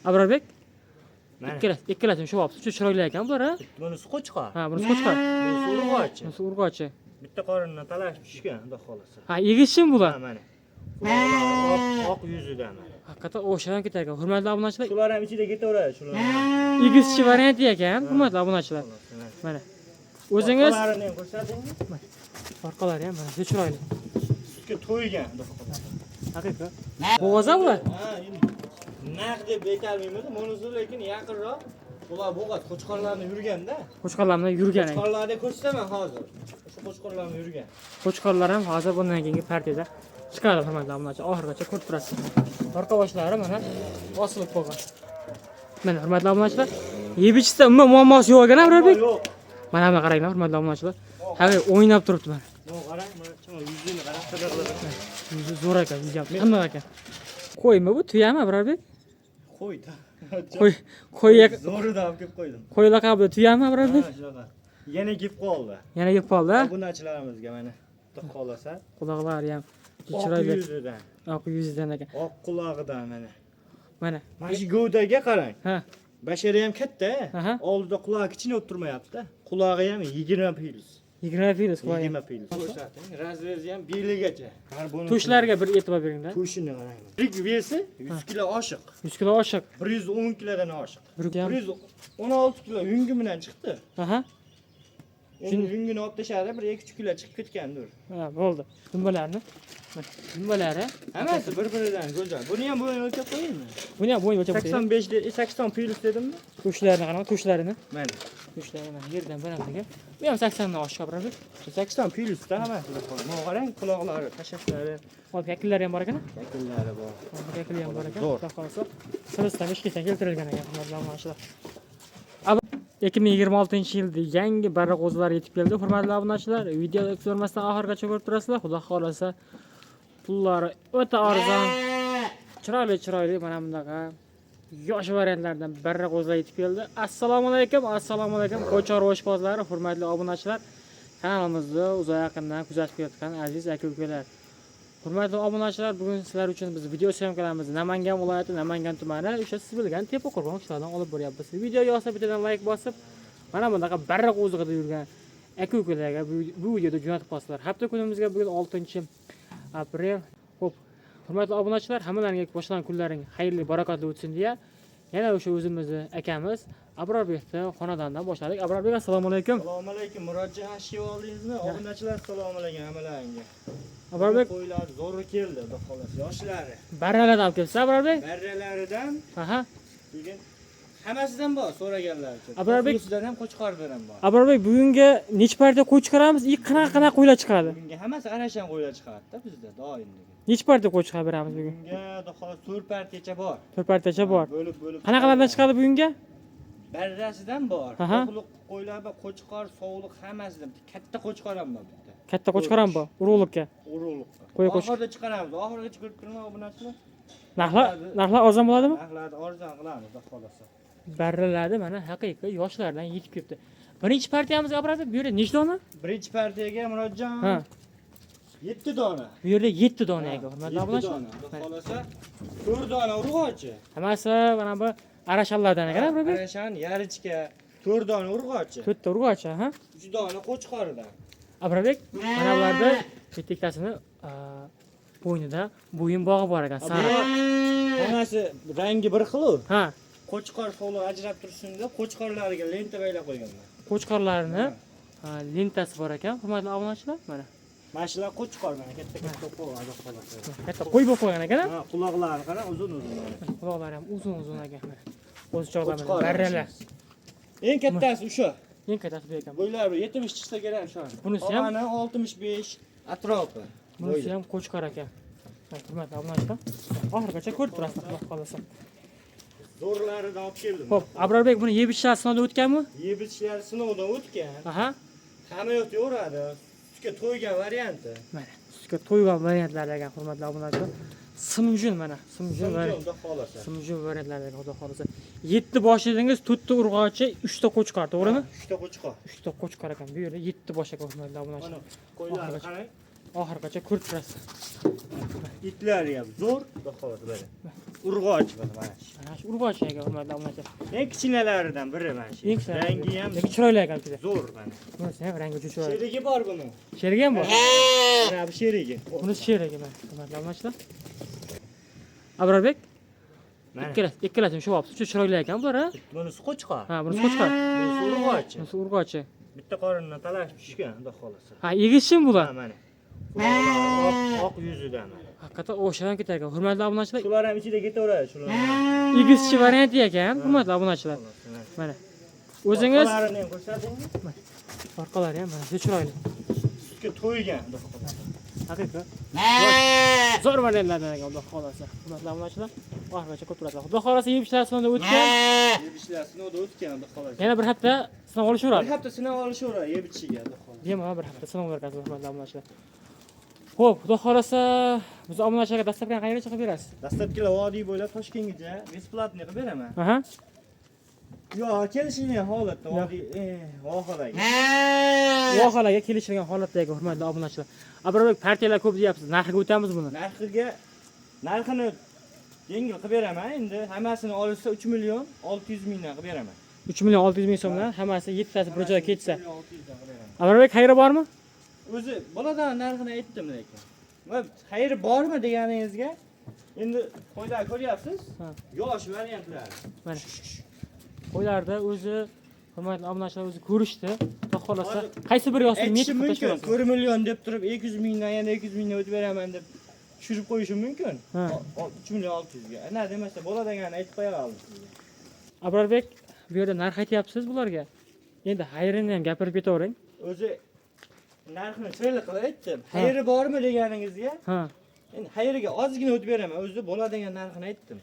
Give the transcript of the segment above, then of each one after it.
Abrorbek, Mana. ikkalasi shu olibsiz. Shu chiroyli ekan bular, ha? Bunisi qo'chqor. Ha, bunisi qo'chqor. Bunisi urg'ochi. Bunisi urg'ochi. Bitta qorindan talashib tushgan, xudo xolasa. Ha, egizchimi bular? Ha, mana. Quloqlari oq, oq yuzidan mana. Haqiqatan o'shadan ketar ekan. Hurmatli obunachilar, Shular ham ichida ketaveradi, shular. ham. egizchi varianti ekan, hurmatli obunachilar. Mana. Mana. O'zingiz Orqalarini ham ko'rsating. orqalari ham mana shu chiroyli. Sutga to'ygan, xudo xolasa. Haqiqat. Bo'g'oza bular? Ha, endi naq deb aytolmaymiz, bunisi lekin yaqinroq. Ular bo'g'oz qo'chqorlarni yurganda. Qo'chqorlar bilan yurgan ekan. Qo'chqorlarni ko'rsataman hozir. O'sha qo'chqorlarni yurgan. Qo'chqorlar ham hozir bundan keyingi partiyada chiqadi, hurmatli obunachilar. Oxirigacha ko'rib turasiz. Orqa boshlari mana osilib qolgan. Mana, hurmatli obunachilar, yeb ichishda umuman muammosi yo'q ekan, Abrorbek. Yo'q. Mana buni qaranglar, hurmatli obunachilar. Hali o'ynab turibdi mana. Yo'q, qarang, mana chimo yuzini qarang, tig'iqlig'i. Yuzi zo'r ekan, yuzi ham tiniq ekan. Qo'ymi bu, tuyami, Abrorbek? Qo'ydi. Qo'y, qo'y, Zo'ridan olib kelib qo'ydim. qo'y laqabli tuyami, Abrorbek? Ha, shunaqa. Yana kelib qoldi. Yana kelib qoldi. Ha? Obunachilarimizga mana xudo xolasa. Quloqlari ham Oq chiroyli. yuzidan, Oq yuzidan ekan. oq qulog'idan mana. Mana. Mana shu gavdaga qarang. Ha, Bashara ham katta. Aha. Oldida qulog'i kichkina bo'lib turmayapti-da. Qulog'i ham 20 plyus. 20 plyus qulog'i. 20 plyus. Ko'rsating, razrezi ham beligacha. Mana buni To'shlariga bir e'tibor beringlar. To'shini qarang. Rik vesi 100 kilo oshiq. 100 kilo oshiq. 110 kilodan oshiq. Bir ham. 116 kilo yungi bilan chiqdi. Aha. Endi yungini olib tashladi, bir 2-3 kilo chiqib ketgandir. Ha, bo'ldi. Dumbalarni. Mana, dumbalari. Hammasi bir-biridan go'zal. Buni ham bo'yini o'lchab qo'yaymi? Buni ham bo'yni o'lchab qo'ying. 85 80 plyus dedimmi? To'shlarini qarang, to'shlarini. Mana. To'shlari mana yerdan balandligi. Bu ham 80 dan oshiq, Abrorbek. 80 plyusda hammasi. Mana qarang, quloqlari, tashaklari, Hop, kakillari ham bor ekan. shakllari bor. Hop, kakili ham bor ekan. Zo'r. Xudo xohlasa. Sirosdan Bishkekdan keltirilgan ekan, hurmatli obunachilar. 2026-yilda yangi barra qo'zilar yetib keldi, hurmatli obunachilar. Videoni ko'rmasdan oxirigacha ko'rib turasizlar. Xudo xohlasa pullari o'ta arzon. Chiroyli chiroyli mana bunaqa yosh variantlardan barra qo'zilar yetib keldi. Assalomu alaykum, assalomu alaykum qo'y chorva ishqibozlari, hurmatli obunachilar. Kanalimizni uzoq yaqindan kuzatib kelayotgan aziz aka-ukalar. Hurmatli obunachilar, bugun sizlar uchun biz video syomkalarimizni Namangan viloyati, Namangan tumani, o'sha siz bilgan Tepa-Qo'rg'on qishlog'idan olib boryapmiz. Video yoqsa bittadan like bosib, mana bunaqa barra qo'zig'ida yurgan aka-ukalarga bu videoda jo'natib qolsizlar. Hafta kunimizga bugun 6-aprel. Xo'p, hurmatli obunachilar, hammalaringga boshlangan kunlaring xayrli, barakotli o'tsin deya yana o'sha o'zimizni akamiz Abrorbekni xonadonidan boshladik. Abrorbek, assalomu alaykum. Assalomu alaykum, Murodjon, yaxshi oldingizmi? Obunachilar, assalomu alaykum hammalaringga. Abrorbek, Qo'ylar zo'ri keldi, xudo xolasa, yoshlari. barralardan olib kelibsiz, Abrorbek? Barralaridan Aha. bugun hammasidan bor so'raganlar uchun. Abrorbek- To'qlisidan ham, qo'chqordan ham bor. Abrorbek, bugunga necha partiya qo'y chiqaramiz? И qanaqa qanaqa qo'ylar chiqadi? Bugunga hammasi qarasham qo'ylar chiqadi-da bizda doimdagi. Necha partiya qo'y chiqarib beramiz bugun? Bugunga xudo xolasa 4 partiyacha bor. 4 partiyacha bor. Bo'lib bo'lib. Qanaqalardan chiqadi bugunga? Barrasidan bor. Aha. To'qliq qo'ylar bor, qo'chqor, sovliq hammasidan. Katta qo'chqor ham bor bitta. Katta qo'chqor ham bor, urug'likka. Urug'liqqa. Qo'y qo'ch- Oxirida chiqaramiz. Oxirigacha ko'rib turma obunachilar. Narxlar arzon bo'ladimi? Narxlarni arzon qilamiz, xudo xolasa. Barralarni mana haqiqiy yoshlardan yetib kelibdi. Birinchi partiyamiz, Abrorbek, bu yerda nechta dona? Birinchi partiyaga, Murodjon, Ha, 7 dona. bu yerda 7 dona ekan, hurmatli 7 obunachilar. dona. Xudo xolasa 4 dona urg'ochi. Hammasi mana bu arashanlardan ekan, Abrorbek. Arashan, yarichka, 4 dona urg'ochi. 4 ta urg'ochi, ha? 3 dona qo'chqoridan. Abrorbek, mana bularda bitta ikkitasini bo'ynida bo'yin bog'i bor ekan, sariq. Hammasi rangi bir xil. Ha, Qo'chqor sovliq ajrab tursin deb qo'chqorlariga lenta baylab qo'yganman. Qo'chqorlarni lentasi bor ekan, hurmatli obunachilar, mana. Mana shular qo'chqor, mana katta katta qo'y, xudo xolasa. Katta qo'y bo'lib qolgan ekan, ha? Ha, quloqlari qara, uzun uzun. Quloqlari ham uzun uzun ekan, mana. Qo'zichoqlar mana, Qo'chqor. barralar. Eng kattasi o'sha. Eng kattasi bu ekan. Bo'ylari 70 chiqsa kerak o'sha. Bunisi ham- Qolgani 65 atrofi. Bunisi ham qo'chqor ekan. Mana, hurmatli obunachilar, oxirigacha ko'rib turasizlar, xudo xohlasa. Zo'rlaridan olib keldim. Xo'p, Abrorbek, buni yeb ichishlari sinovdan o'tganmi? Yeb ichishlari sinovdan o'tgan. Aha. Hamma yoqda yo'radi. Sutga to'ygan varianti. Mana, sutga to'ygan variantlar ekan, hurmatli obunachilar. Simjun mana, simjun variant. Xudo xohlasa. Simjun variantlar ekan, xudo xohlasa. 7 bosh dedingiz, 4 ta urg'ochi, 3 ta qo'chqor, to'g'rimi? 3 ta qo'chqor. 3 ta qo'chqor ekan. Bu yerda 7 bosh ekan, hurmatli obunachilar. Mana qo'ylar qarang. Oxirigacha ko'rib turasiz. Itlari ham zo'r, xudo xohlasa mana. Urg'och mana shu. Mana shu urg'och ekan, hurmatli obunachilar. Eng kichkinalaridan biri mana shu. Eng kichkinalari. Rangi ham Lekin chiroyli ekan juda. zo'r mana. Bunisi ham rangi juda chiroyli. Sherigi bor buni. Sherigi ham bor. Mana bu sherigi. Bunisi sherigi mana, hurmatli obunachilar. Abrorbek, Mana. ikkalasi shu olibsiz. Juda chiroyli ekan bular, ha? Bunisi qo'chqor. Ha, bunisi qo'chqor. Bunisi urg'ochi. Bunisi urg'ochi. Bitta qorindan talashib tushgan, xudo xohlasa. Ha, egizchimi bular? Ha, mana. Quloqlari oq, oq yuzidan mana. Haqiqatan o'xshab ham ketar ekan. Hurmatli obunachilar, Shular ham ichida ketaveradi, shular. egizchi varianti ekan, hurmatli obunachilar. Mana. O'zingiz Orqalarini ham ko'rsating. orqalari ham mana juda chiroyli. Sutga to'ygan, xudo xohlasa. Haqiqat. Zo'r variantlardan ekan, Xudo xohlasa. Hurmatli obunachilar, oxirigacha ko'rib turasizlar. Xudo xohlasa yeb ishlar sinovdan o'tgan. Yeb ishlar sinovda o'tgan, xudo xohlasa. Yana bir hafta sinov olishaveradi. Bir hafta sinov olishaveradi yeb ichishiga, xudo xohlasa. Bemalol bir hafta sinov o'tkazadi, hurmatli obunachilar. Xo'p, Xudo xohlasa biz obunachilarga dastlabki qayerga chiqib berasiz? Dastlabkilar vodiy bo'ylab Toshkentgacha bесплатный qilib beraman. Aha. Yo, kelishilgan holatda vodiy, vohalarga. Vohalarga kelishilgan holatdagi hurmatli obunachilar. Abrorbek, partiyalar ko'p deyapsiz. Narxiga o'tamiz buni. Narxiga narxini yengil qilib beraman endi. Hammasini olsa 3 million 600 mingdan qilib beraman. 3 million 600 ming so'mdan hammasi 7 tasi bir joyga ketsa. 3 million 600 dan qilib beraman. Abrorbek, xayri bormi? O'zi boladan narxini aytdim lekin. Va xayri bormi deganingizga endi qo'ylar ko'ryapsiz? Ha. Yosh variantlar. Mana. Qo'ylarda o'zi hurmatli obunachilar o'zi ko'rishdi. Xudo xohlasa qaysi bir yoshni Aytishim metr mumkin. qilib 4 million deb turib 200 mingdan yana 200 mingdan o'tib beraman deb tushirib qo'yishim mumkin. Ha. 3 million 600 ga. Ana demasa bo'ladiganini aytib qo'ya qoldim sizga. Abrorbek, bu yerda narx aytyapsiz bularga. Endi xayrini ham gapirib ketavering. O'zi narxini chiroyli qilib aytdim. Xayri bormi deganingizga Ha. endi xayriga ozgina o'tib beraman. O'zi bo'ladigan narxini aytdim.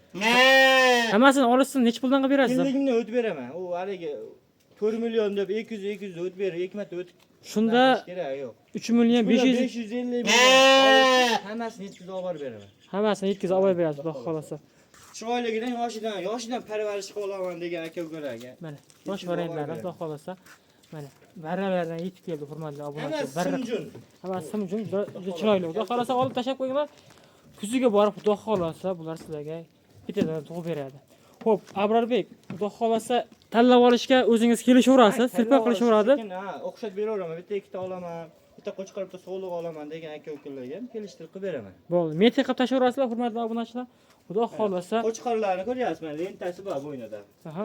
Hammasini olishsin, necha puldan qilib berasiz? 50 mingdan o'tib beraman. U haligi 4 million deb 200 200 o'tib berib, ikki marta o'tib Shunda kerak yo'q. 3 million 500 550 ming olib, hammasini yetkazib olib borib beraman. hammasini yetkazib olib berasiz, Xudo xohlasa. Chiroyligidan yoshidan parvarish qilib olaman degan aka ukalarga. Mana yosh variantlar, Xudo xohlasa. Mana barralardan yetib keldi, hurmatli obunachilar. Hammasi Barra simjun. hammasi simjun, juda chiroyli. Xudo xohlasa olib tashlab qo'yinglar. Kuziga borib Xudo xohlasa bular sizlarga bittadan tug'ib beradi. Xo'p, Abrorbek, Xudo xohlasa tanlab olishga o'zingiz kelishaverasiz, sirpa qilishaveradi. Ha, o'xshatib beraveraman. Bitta ikkita olaman, bitta qo'chqor, bitta sog'liq olaman degan aka ukalarga ham kelishtirib qilib beraman. Bo'ldi. Metr qilib tashlayverasizlar, hurmatli obunachilar. Xudo xohlasa. Qo'chqorlarni ko'ryapsiz, mana lentasi bor bo'ynida. Aha.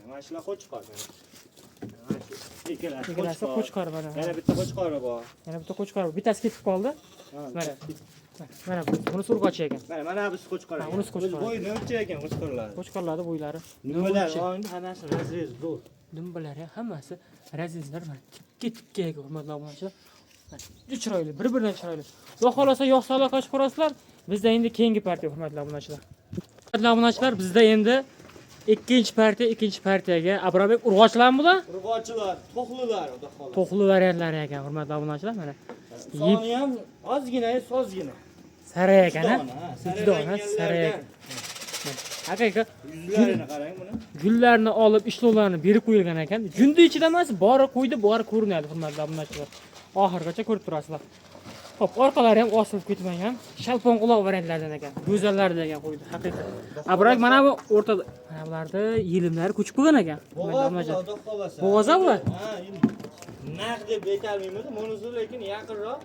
Mana shular qo'chqor mana. Mana shu ikkalasi Ikkalasi qo'chqor. qo'chqor mana. Yana bitta qo'chqori bor. Yana bitta qo'chqor. Bittasi ketib qoldi. Mana. Mana bu. Bunisi urg'ochi ekan. Mana bu qo'chqor. Ha, unisi qo'chqor. Bo'yni o'lcha ekan qo'chqorlar. Qo'chqorlarni bo'ylari. Nimalar, hammasi razrez zo'r. Dumbalari hammasi razizlar mana tikka tikka ekan, hurmatli obunachilar. Mana juda chiroyli, bir-biridan chiroyli. Xudo xohlasa yoqsa aloqa chiqarasizlar. Bizda endi keyingi partiya, hurmatli obunachilar. Hurmatli obunachilar, bizda endi ikkinchi partiya, ikkinchi partiyaga Abrorbek urg'ochilarmi bular? Urg'ochilar, to'xlilar, xudo xohlasa. To'xli variantlari ekan, hurmatli obunachilar, mana. Soni ham ozgina, sozgina. Saray ekan, ha? Uch Uch dona saray ekan. Haqiqat Yuzlarini qarang buni. gullarni olib, ishlovlarni berib qo'yilgan ekan. Jundi ichida emas, bori qo'ydi, bori ko'rinadi, hurmatli obunachilar. Oxirigacha ko'rib turasizlar. Xo'p, orqalari ham osilib ketmagan. Shalpon quloq variantlardan ekan. Go'zallar degan qo'ydi, haqiqat. Abrak mana bu o'rtada, mana bularda yelimlari ko'chib qo'ygan ekan. Bo'g'oz xudo xohlasa. Bo'g'oz bular? Ha, endi naq deb aytolmaymiz, bunisi lekin yaqinroq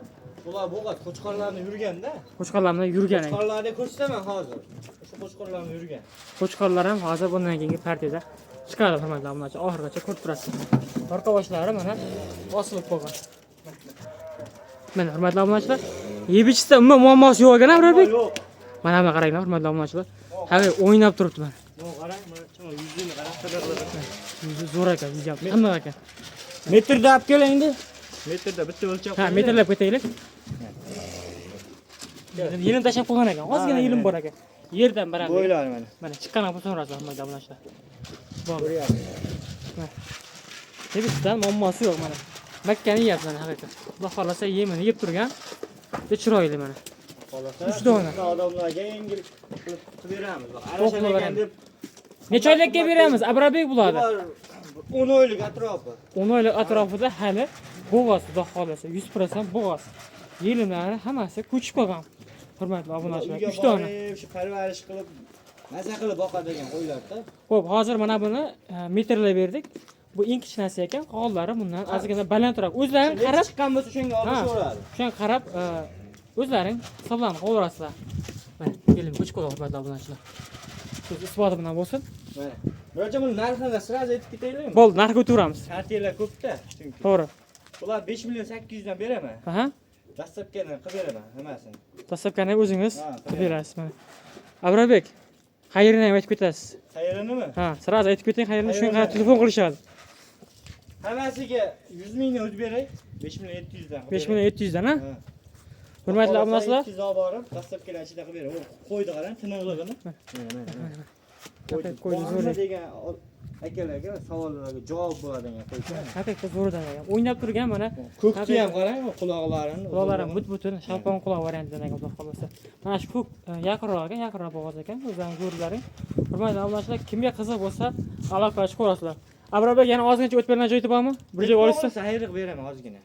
bular bo'g'oz qo'chqorlarni yurganda. Qo'chqorlar bilan yurgan ekan. Qo'chqorlarni ko'rsataman hozir. O'sha qo'chqorlarni yurgan. Qo'chqorlar ham hozir bundan keyingi partiyada chiqadi, hurmatli obunachilar. Oxirigacha ko'rib turasiz. Orqa boshlari mana osilib qo'ygan. Mana hurmatli obunachilar, yeb ichishda umuman muammosi yo'q ekan, Abrorbek. Yo'q. Mana buni qaranglar, hurmatli obunachilar. Hali o'ynab turibdi mana. Bu qarang, mana yuzini qarang, qirg'izlar. Yuzi zo'r ekan, yuzi ham qanday ekan. Metrda olib keling endi. Metrda bitta o'lchab Ha, metrlab ketaylik. Yelim tashlab qo'ygan ekan. Ozgina yelim bor ekan. Yerdan barabir. Bo'ylari mana. Mana chiqqan bo'lsa so'rasizlar, hurmatli obunachilar. Bo'ldi. Ko'ryapsiz. Yeb muammosi yo'q mana. Makkani yeyapti mana haqiqat. Xudo xohlasa yemini yeb turgan. Juda chiroyli mana. Xohlasa Uch dona. Odamlarga yengil qilib qilib beramiz. To'xtab Arashan beramiz. deb Necha oylikka beramiz? Abrabek bo'ladi. Bular 10 oylik atrofi. 10 oylik atrofida hali bo'g'oz, xudo xohlasa 100% bo'g'oz. Yelimlari hammasi ko'chib qolgan. Hurmatli obunachilar, Uyga 3 dona. borib, shu parvarish qilib, maza qilib boqadigan qo'ylarda. Xo'p, hozir mana buni metrlab berdik. Bu eng kichkinasi ekan, qolganlari bundan ozgina balandroq. O'zlaring qarab, chiqqan bo'lsa shunga olishaveradi. Shunga qarab, o'zlaring hisoblanib qo'yaverasizlar. Mana, yelim ko'chib qolgan hurmatli obunachilar. So'z isboti bilan bo'lsin. Mana. Biroq buni narxini sразу aytib ketaylikmi? Bo'ldi, narxga o'taveramiz. Partiyalar ko'pda, chunki. To'g'ri. Bular 5 million 800 dan beraman. Aha. Dastlabkani qilib beraman hammasini. Dastlabkani o'zingiz Ha, qilib berasiz mana. Abrorbek, xayrini ham aytib ketasiz. Xayrinimi? Ha, sразу aytib keting, xayrini shunga Xayrini. telefon qilishadi. Hammasiga 100 mingdan o'tib beray. 5 million 700 dan. 5 million 700 dan, ha? Ha. Hurmatli obunachilar, 700 olib borib, dastlabkilar ichida qilib beray. U qo'ydi qarang, tiniqligini. Mana, mana, mana. Haqiqiy qo'ydi Bormi zo'r. degan akalarga savollarga javob bo'ladigan qo'ydi. Haqiqiy zo'rdan ekan. O'ynab turgan mana Ko'kni ham qarang, quloqlarini. Quloqlari ham but-butun shalpon quloq variantidan ekan, xudo xohlasa. Mana shu ko'k yaqinroq ekan, yaqinroq bo'g'oz ekan. O'zlaringiz ko'rdilaring. Hurmatli obunachilar, kimga qiziq bo'lsa, aloqaga chiqaverasizlar. Abrorbek, yana ozgincha o'tib bergan joyi bormi? Bir joy olishsa, xayr qilib beraman ozgina.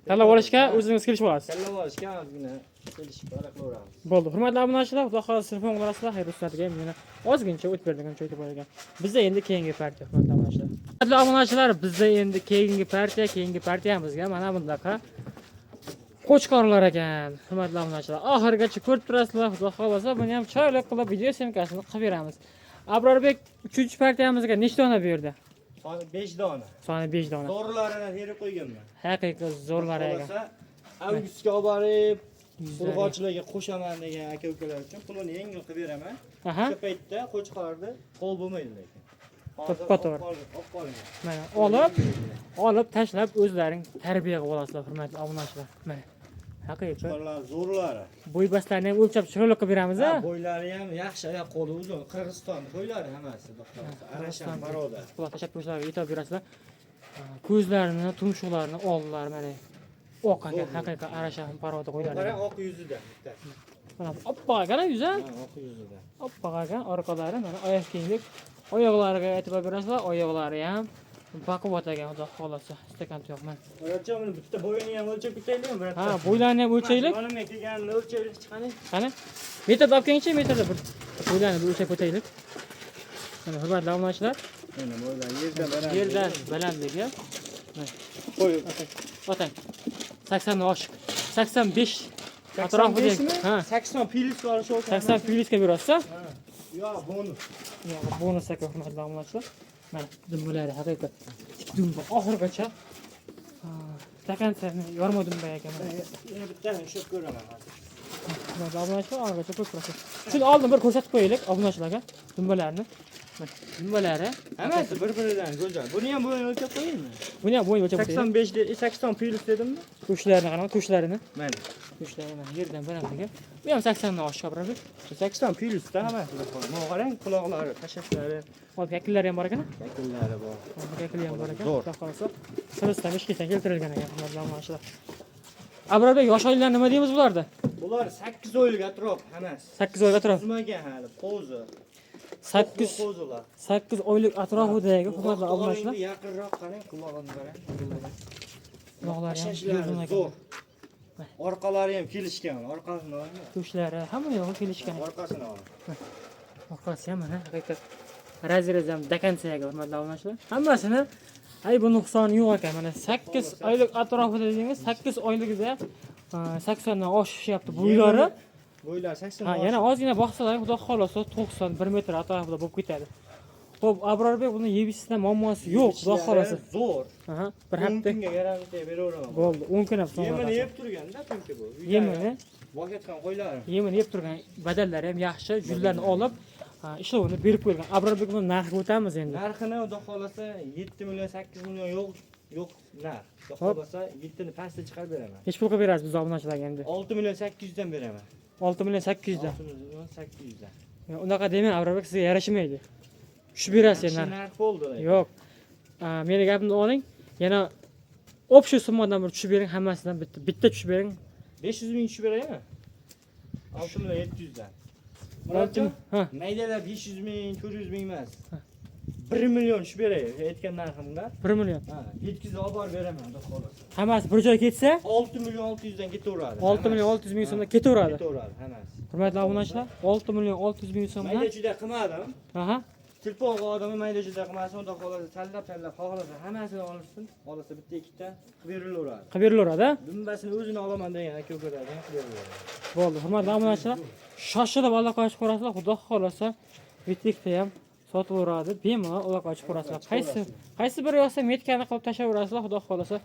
Tanlab olishga o'zingiz kelishib olasiz. Tanlab olishga ozgina kelishib qilaveramiz. Bo'ldi. Hurmatli obunachilar, xudo xohlasa telefon qilasizlar, xayr ustadiga ham yana ozgincha o'tib beradigan joyi bor ekan. Bizda endi keyingi partiya, hurmatli obunachilar. Hurmatli obunachilar, bizda endi keyingi partiya, keyingi partiyamizga mana bundaqa qo'chqorlar ekan, hurmatli obunachilar. Oxirigacha ko'rib turasizlar, xudo xohlasa buni ham chiroyli qilib video syomkasini qilib beramiz. Abrorbek, 3-partiyamizga nechta dona berdi? Soni 5 dona. Soni 5 dona. Zo'rlarini terib qo'yganman. Haqiqiy zo'rlar ekan. Xohlasa avgustga olib borib, Yuzlari. urg'ochilarga qo'shaman degan aka-ukalar uchun pulini yengil qilib beraman. Aha. O'sha paytda qo'chqorni qo'l bo'lmaydi lekin. Hozir To'ppa to'g'ri. olib qoling. Mana olib tashlab o'zlaring tarbiya qilib olasizlar, hurmatli obunachilar. Mana. Haqiqiy. Qo'chqorlar zo'rlari. Bo'y bastlarini ham o'lchab chiroyli qilib beramiz, a? Bo'ylari ham yaxshi, oyoq qo'li uzun. Qirg'iziston qo'ylari hammasi, xudo xohlasa. Arashan baroda. Quloq tashlab qo'yishlarga e'tibor berasizlar. Ko'zlarini, tumshuqlarini oldilari mana oq ekan, haqiqiy arashan paroda qo'ylari. Qarang, oq yuzida bittasi. Mana oppoq ekan yuzi. Ha, oq yuzida. Oppoq ekan, orqalari mana oyoq kiyimlik. Oyoqlariga e'tibor berasizlar, oyoqlari ham baquvvat ekan, xudo xohlasa. Stakan tuyoq mana. O'lchab buni bitta bo'yini ham o'lchab ketaylikmi bir? Ha, bo'ylarini ham o'lchaylik. Yonimga kelganini o'lchaylik chiqaning. Qani? Metrda olib kelingchi, metrda bir bo'ylarini bir o'lchab o'taylik. Mana hurmatli obunachilar, Mana bo'ylar yerdan baland. Yerdan balandligi. Qo'y. Otang. 80 dan oshiq. 85 atrofida. 85 mi? Ha. 80 plyus olish olsa. 80 plyusga berasiz. Yo'q, bonus. Yo'q, bonus aka hurmatli obunachilar. Mana dumbalari haqiqat tik dumba oxirigacha. Stakan yorma dumba ekan mana. Yana bittasini ushlab ko'raman hozir. Hurmatli obunachilar, oxirigacha ko'rib turasiz. Shuni oldin bir ko'rsatib qo'yaylik obunachilarga dumbalarni. Mana dumbalari Hammasi bir-biridan go'zal. Buni ham bo'yini o'lchab qo'yaymi? Buni ham bo'yini o'lchab qo'yaylik. 85 dedi, 80 plyus dedimmi? To'shlarini qarang, to'shlarini. Mana. To'shlari mana yerdan balandligi. Bu ham 80 dan oshiq birodarlar. 80 plyusda hammasi. Mana qarang, quloqlari, tashaklari, Hop, yakillari ham bor ekan. yakillari bor. Hop, yakili ham bor ekan. Zo'r. Xudo xohlasa. Sirasidan Bishkekdan keltirilgan ekan, hurmatli obunachilar. Abrorbek, yosh oilalar nima deymiz bularda? Bular 8 oylik atrof hammasi. 8 oylik atrof. Suzmagan hali, qo'zi. 8 qo'zilar. 8 oylik atrofidagi hurmatli obunachilar. Yaqinroq qarang, qulog'ini qarang. Quloqlari ham Tashaklari uzun ekan. zo'r. Orqalari ham kelishgan, orqasini oling. To'shlari hamma yog'i kelishgan. Orqasini oling. Orqasi ham mana haqiqat razrez ham dokonsiyaga hurmatli obunachilar. Hammasini aybi nuqsoni yo'q ekan. Mana 8 oylik atrofida dedingiz, 8 oyligida 80 dan oshishyapti bo'ylari. Bo'ylari 80 Ha, yana ozgina boqsalar, xudo xohlasa 91 metr atrofida bo'lib ketadi. Xo'p, Abrorbek, buni yebishdan muammosi yo'q, xudo xohlasa. Zo'r. Aha, bir 10 hafta kunga garantiya beraveraman. bo'ldi, 10 kun ham so'ng. Yemini yeb turganda chunki bu. Yemini, Boqayotgan qo'ylari. yemini yeb turgan badallari ham yaxshi, jullarni olib, ishlovini berib qo'yilgan. Abrorbek, buni narxiga o'tamiz endi. Narxini xudo xohlasa 7 million, 8 million yo'q, yo'q narx. Xudo Xo'p. xohlasa 7 ni pastda chiqarib beraman. Necha pul qilib berasiz biz obunachilarga endi? 6 million 800 dan beraman. 6 million 800 dan. 6 million 800 dan. Unaqa demang, Abrorbek, sizga yarashmaydi. Tushib berasiz Yaxshi narx. narx bo'ldi. Yo'q. Meni gapimni oling. Yana общий summadan bir tushib bering, hammasidan bitta bitta tushib bering. 500 ming tushib beraymi? 6 million 700 dan. Murodjon, Ha. maydalab 500 ming, 400 ming emas. 1 million tushib beray aytgan narximga. 1 million. Ha, yetkazib olib borib beraman, xudo xohlasa. Hammasi bir joyga ketsa, 6 million 600 dan ketaveradi. 6 million 600 ming so'mdan ketaveradi. Ketaveradi hammasi. Hurmatli obunachilar, 6 million 600 ming so'mdan. Mayda juda qilmadim. Aha. Telefon odami mayda juda qilmasin, xudo xohlasa tanlab tanlab xohlasa hammasini olsin, xohlasa bitta ikkita qilib berilaveradi. Qilib berilaveradi. Dumbasini o'zini olaman degan aka ukalarga ham qilib berilaveradi. Bo'ldi. Hurmatli obunachilar, shoshilib aloqa ochib ko'rasizlar, xudo xohlasa bitta ikkita ham sotilaveradi. Bemalol aloqa ochib ko'rasizlar. Qaysi biri yoqsa metkani qilib tashlayverasizlar, xudo xohlasa.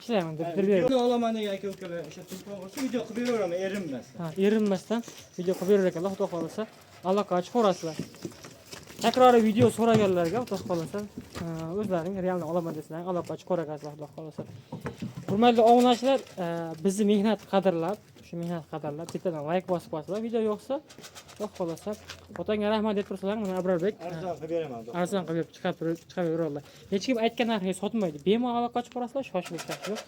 Ishlayman deb berib. Videoni olaman degan aka ukalar o'sha telefon qilsa video qilib beraveraman erinmasdan. Ha, erinmasdan video qilib berar ekanlar, xudo xohlasa aloqa ochib ko'rasizlar. Takroriy video so'raganlarga xudo xohlasa o'zlaring realni olaman desalar aloqa ochib ko'rasizlar, xudo xohlasa. Hurmatli obunachilar, bizni mehnat qadrlab, shu mehnat qadrlab bittadan like bosib qo'yasizlar. Video yo'qsa, xudo xohlasa otangga rahmat deb tursalar, mana Abrarbek Arzon qilib beraman. Arzon qilib chiqarib beradilar. Hech kim aytgan narxiga sotmaydi. Bemalol aloqa ochib ko'rasizlar, shoshilish yo'q.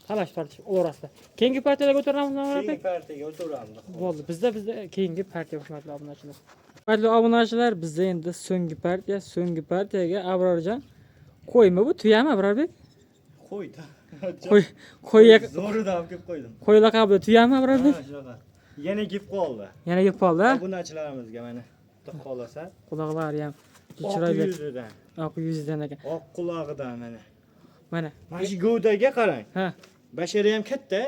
Talash tortishib olaverasizlar. Keyingi partiyalarga o'tiramiz, Abrarbek. Keyingi partiyaga o'tiraveramiz. Bo'ldi. Bizda keyingi partiya, hurmatli obunachilar. Hurmatli obunachilar, bizda endi so'nggi partiya, so'nggi partiyaga Abrorjon qo'ymi bu tuyami Abrarbek? Qo'ydi. Qo'y, qo'y Zo'ridan olib kelib qo'ydim. Qo'y laqabli tuyami Abrarbek? Ha, shunaqa. Yana kelib qoldi. Yana kelib qoldi. Obunachilarimizga mana xudo xohlasa Quloqlari ham oq chiroyli. yuzidan, Oq yuzidan ekan. oq qulog'idan mana. Mana. Mana shu gavdaga qarang. Ha. Bashara ham katta.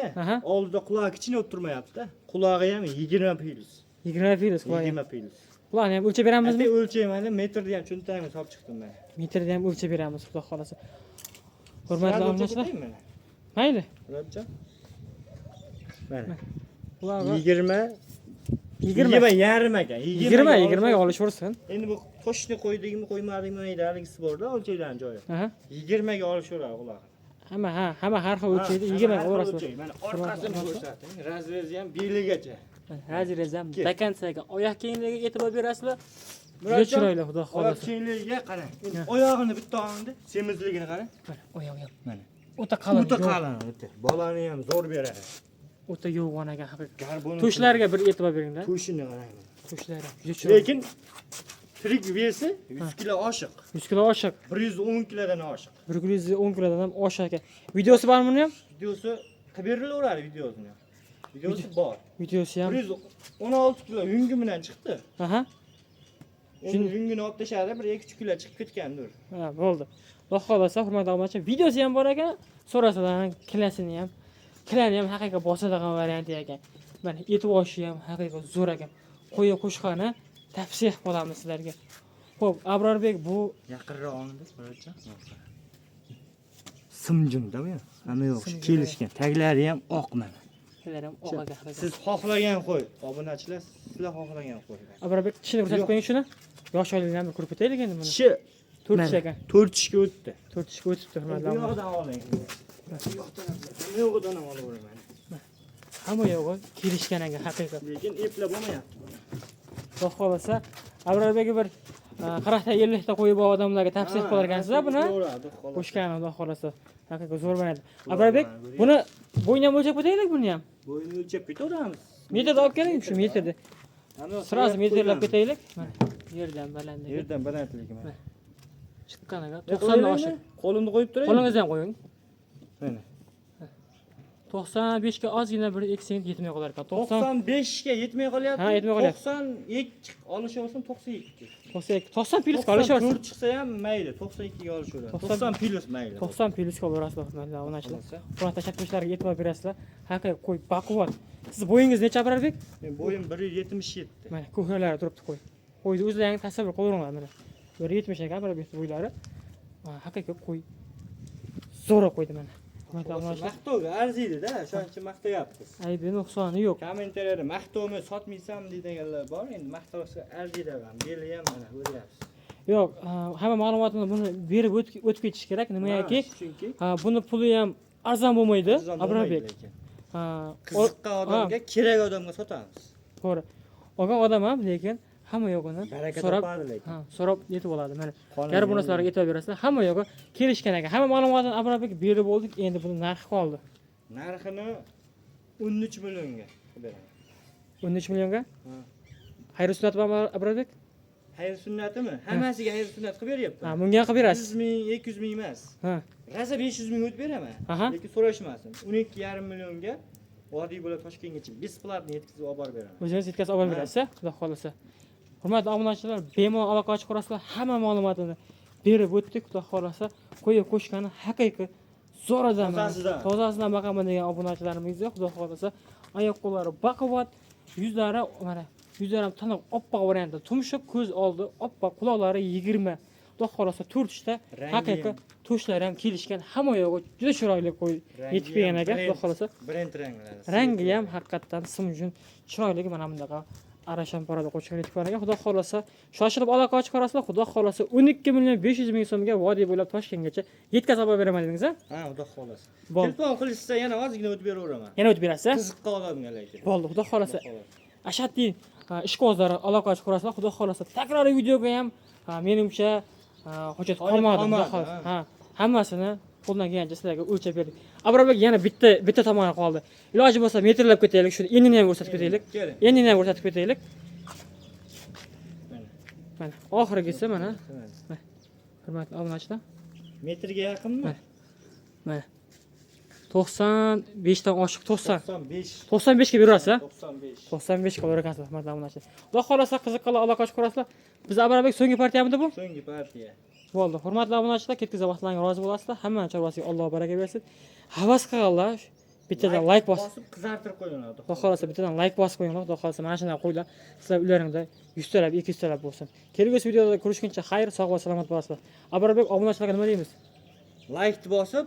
Oldida qulog'i kichkina bo'lib turmayapti-da. Qulog'i ham 20 plus. 20 plus qulog'i. 20 plus. Quloqni ham o'lchab beramizmi? Ata o'lchayman, metrni ham cho'ntagimga solib chiqdim men. Metrda ham o'lchab beramiz, xudo xohlasa. Hurmatli obunachilar. Mayli. Murodjon. Mana. Qulog'i 20 20 20 yarim ekan. 20 20 ga olishaversin. Endi bu qo'shni qo'ydikmi, qo'ymadikmi mayda haligisi borda, o'lchaydigan joyi. Aha. 20 ga olishaveradi qulog'i. Hamma har xil o'lchaydi, 20 ga olaverasiz. Mana orqasini ko'rsating. Razrezi ham beligacha. Razrezi ham Kel. до конца ekan. Oyoq kiyimlariga e'tibor berasizlar. Juda Murodjon, chiroyli, xudo oyoq xohlasa. kiyimlariga qarang. Ha. Oyog'ini bitta olindi, semizligini qarang. Mana oyog'i ham. Mana. O'ta qalin. O'ta qalin, o'ta. Bolani ham zo'r beradi. O'ta yo'g'on ekan haqiqat. Garboni. To'shlariga bir e'tibor beringlar. To'shini qarang. To'shlari juda chiroyli. Lekin tirik vesi 100 kilo oshiq. 100 kilo oshiq. 110 kilodan oshiq. 110 kilodan ham oshiq ekan. Videosi bormi buni ham? Videosi qilib berilaveradi videosini. Videosi bor. Videosi ham. 116 kilo yungi bilan chiqdi. Aha. Endi yungini olib tashladi, bir 2-3 kilo chiqib ketgandir. Ha, bo'ldi. Xudo xohlasa, hurmatli obunachilar, videosi ham bor ekan. So'rasalar kilasini ham, kilani ham haqiqiy bosadigan varianti ekan. Mana etib oshi ham haqiqiy zo'r ekan. Qo'yi qo'shqani tavsiya qilib qolamiz sizlarga. Xo'p, Abrorbek bu Yaqinroq olindi, Murodjon. Simjimda bu. Hamma yo'q, kelishgan. Taglari ham oq mana. Sizlar ham oq ekan haqiqiy. Siz xohlagan qo'y, obunachilar, sizlar xohlagan qo'y. Abrorbek tishini ko'rsatib qo'ying shuni. Yosh oilalarni ham ko'rib ketaylik endi buni. Tishi 4 tish ekan. 4 tishga o'tdi. 4 tishga o'tibdi, hurmatli Bu obunachilar. yoqdan oling. Bu yoqdan ham olaveraman. Hamma yo'g'i kelishgan ekan haqiqiy. Lekin eplab bo'lmayapti. Xudo xohlasa, Abrorbekka bir 40 ta 50 ta qo'yib bor odamlarga tavsiya qilib qolarkansiz buni. Qo'shgan xudo xohlasa. Haqiqiy zo'r bo'ladi. Abrorbek, buni bo'yni ham o'lchab ketaylik buni ham. Bo'yni o'lchab ketaveramiz. Metrda olib keling shu metrda. Sразу metrlab ketaylik. Mana yerdan balandligi. Yerdan balandligi mana. Chiqqan ekan. 90 dan oshiq. Qo'limni qo'yib turay. Qo'lingizni ham qo'ying. Mana. 95 ga ozgina bir 2 sent yetmay qolar ekan. 90 95 ga yetmay qolyapti. Ha, yetmay qolyapti. 92 olishaversin 92. 92 90 plyus olishaversin. 94 chiqsa ham mayli, 92 ga olishaveradi. 90 plyus mayli. 90 plyus olaverasizlar, hurmatli obunachilar. Qur'on tashabbuslarga e'tibor berasizlar. Haqiqiy qo'y baquvvat. Siz bo'yingiz necha, Abrarbek? Men bo'yim 177. Mana ko'kralari turibdi qo'y. Qo'yni o'zlaring tasavvur qilaveringlar mana. 170 ekan Abrarbek bo'ylari. Haqiqiy qo'y. Zo'ra qo'ydi mana. Hurmatli obunachilar. Maqtovga arziydi-da, o'shaning uchun maqtayapmiz. Aybi nuqsoni yo'q. Kommentariyada maqtovni sotmaysan deydiganlar bor, endi maqtovsa arziydi ham, beli ham mana ko'ryapsiz. Yo'q, hamma ma'lumotni buni berib o'tib ketish kerak. Nimagaki, Chunki buni puli ham arzon bo'lmaydi, arzon Abrarbek. bo'lmaydi lekin. Ha, Qiziqqan odamga, kerak odamga sotamiz. To'g'ri. Olgan odam ham lekin hamma yo'g'ini Baraka so'rab, topadi lekin. ha, so'rab yetib oladi. Mana Qonun gar bu narsalarga e'tibor berasizlar, hamma yo'g'i kelishgan ekan. Hamma ma'lumotni Abrarbek berib bo'ldik, endi buni narxi qoldi. Narxini 13 millionga qilib beraman. 13 millionga? Ha. Xayr sunnat bormi, Abrarbek? Xayr sunnatimi? Hammasiga xayr sunnat qilib beryapman. Ha, bunga qilib berasiz. 100 ming, 200 ming emas. Ha. Rosa 500 ming o'tib beraman. Lekin so'rashmasin. 12,5 millionga vodiy bo'lib Toshkentgacha бесплатно yetkazib olib borib beraman. O'zingiz yetkazib olib berasiz, xudo xohlasa. Hurmatli obunachilar, bemalol aloqa ochib ko'rasizlar, hamma ma'lumotini berib o'tdik, xudo xohlasa. Qo'yi qo'shgani haqiqiy zo'radan. Tozasidan. Tozasidan boqaman degan obunachilarimizga xudo xohlasa oyoq qo'llari baquvvat, yuzlari mana yuzlari ham tiniq, oppoq variantda, tumshuq, ko'z oldi oppoq, quloqlari 20. Xudo xohlasa 4 ta haqiqiy to'shlari ham kelishgan, hamma yog'i juda chiroyli qo'y yetib kelgan ekan, xudo xohlasa. Brend ranglari. Rangi ham haqiqatdan simjun chiroyli mana bunaqa arashan parada qo'shgan yetib kelgan ekan. Xudo xohlasa shoshilib aloqa ochib ko'rasizlar, xudo xohlasa 12 million 500 ming so'mga vodiy bo'ylab Toshkentgacha yetkazib olib beraman dedingiz a? Ha, xudo xohlasa. Bo'ldi. Telefon qilishsa yana ozgina o'tib beraveraman. Yana o'tib berasiz a? Qiziqqa odamga lekin. Bo'ldi, xudo xohlasa. Xudo xohlasa. Ashaddiy ishqibozlar aloqa ochib ko'rasizlar, xudo xohlasa. Takroriy videoga ham menimcha hojat qolmadi, xudo xohlasa. Ha, hammasini qo'ldan kelgancha sizlarga o'lchab berdik. Abrorbek yana bitta tomoni qoldi. Iloji bo'lsa metrlab ketaylik, shuni enini ham ko'rsatib ketaylik. Enini ham ko'rsatib ketaylik. Mana oxirgisi mana. Hurmatli obunachilar. Metrga yaqinmi? Mana. 95 dan oshiq 90. 95. 95 ga berasiz, ha? 95. 95 ga beraverasiz, hurmatli obunachilar. Xudo xohlasa qiziqqanlar aloqa ochib ko'rasizlar. Biz Abrorbek so'nggi partiyamidi bu? So'nggi partiya. Bo'ldi. Hurmatli obunachilar, ketkazgan vaqtlaringizga rozi bo'lasizlar. Hamma chorvasiga Alloh baraka bersin. Havas qilganlar bittadan like bosib bosib qizartirib qo'yinglar. Xudo xohlasa bittadan like bosib qo'yinglar. Xudo xohlasa mana shunday qo'ylar sizlar uylaringda 100 talab, 200 talab bo'lsin. Kelgusi videoda ko'rishguncha xayr, sog' va salomat bo'lasizlar. Abrorbek obunachilarga nima deymiz? Like bosib,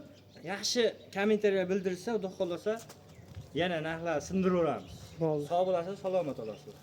yaxshi kommentariya bildirsa, xudo xohlasa yana narxlar sindiraveramiz. Bo'ldi. Sog' bo'lasiz, salomat olasiz.